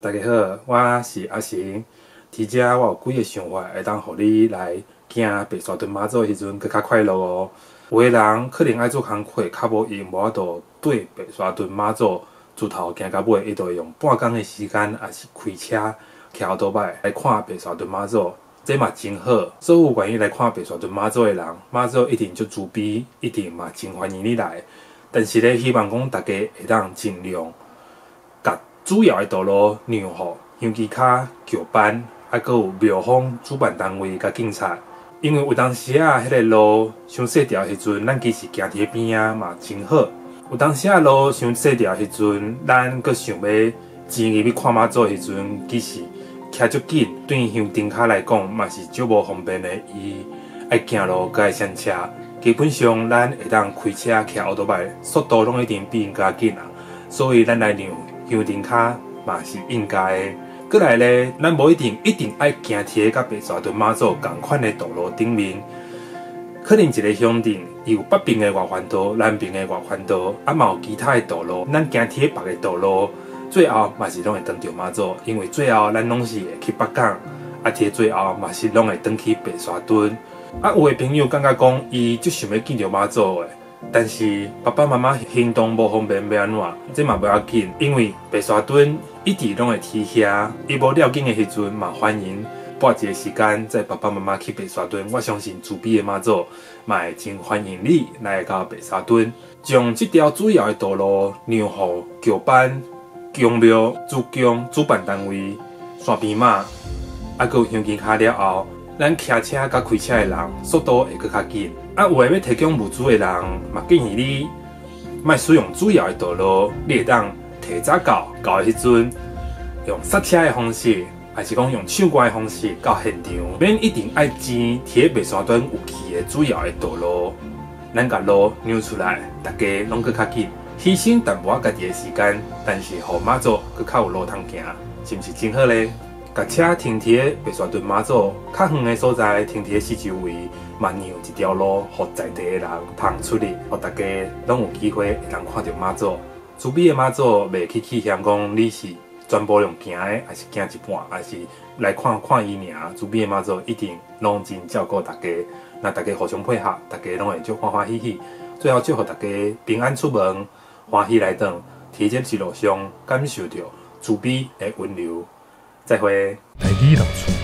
大家好，我是阿成。佇遮我有幾个想法，會當予你來行白沙屯媽祖的時陣，閣較快樂哦。有的人可能愛做工課，較無閒，無法度對白沙屯媽祖自頭行到尾，伊就會用半工的時間，抑是開車騎歐多擺來看白沙屯媽祖，這嘛真好。所有願意來看白沙屯媽祖的人，媽祖一定足慈悲，一定嘛真歡迎你來。但是咧，希望講大家會當盡量共主要的道路讓予香旗跤、轎班，啊，閣有廟方主辦單位佮警察。因為有當時仔，彼个路傷細條的時陣，咱其實行佇彼邊仔嘛真好。有當時仔路傷細條的時陣，咱閣想欲前入去看媽祖的時陣，其實騎足緊，對香燈跤來講嘛是足無方便的。伊愛行路閣愛閃車，基本上咱會當開車騎歐多擺，速度攏一定比𪜶較緊啊。所以咱來讓香燈跤嘛是應該的。閣來咧，咱無一定一定愛行佇个佮白沙屯媽祖仝款的道路頂面。可能一个鄉鎮伊有北邊的外環道、南邊的外環道，啊嘛有其他的道路。咱行佇別个道路，最後嘛是攏會轉著媽祖，因為最後咱攏是會去北港，啊，佇最後嘛是攏會轉去白沙屯。啊，有的朋友感覺講，伊足想欲見著媽祖的，但是爸爸媽媽行動無方便，欲按怎？這嘛無要緊，因為白沙屯一直攏會佇遐，伊無了緊的時陣嘛歡迎撥一个時間載爸爸媽媽去白沙屯。我相信慈悲的媽祖嘛會真歡迎你來到白沙屯，將這條主要的道路讓予轎班、宮廟、主宮、主辦單位、山邊媽，啊，閣有香旗跤了後，咱騎車佮開車的人速度會閣較緊。啊，有的欲提供物資的人，嘛建議你莫使用主要的道路，你會當提早到，到的彼陣用剎車的方式，抑是講用唱歌的方式到現場，免一定愛錢佇白沙屯有去的主要的道路，咱共路讓出來，大家攏閣較緊，犧牲淡薄仔家己的時間，但是予媽祖閣較有路通行，是毋是真好咧？共車停佇白沙屯媽祖較遠的所在，停佇四周圍，嘛讓一條路，予在地的人通出入，予大家攏有機會會當看著媽祖。慈悲的媽祖袂去去嫌講你是全部用行的，抑是行一半，抑是來看看伊爾。慈悲的媽祖一定攏真照顧大家，若大家互相配合，大家攏會足歡歡喜喜。最後祝予大家平安出門，歡喜來轉，佇這一路上感受著慈悲的溫柔。再會。台語老厝。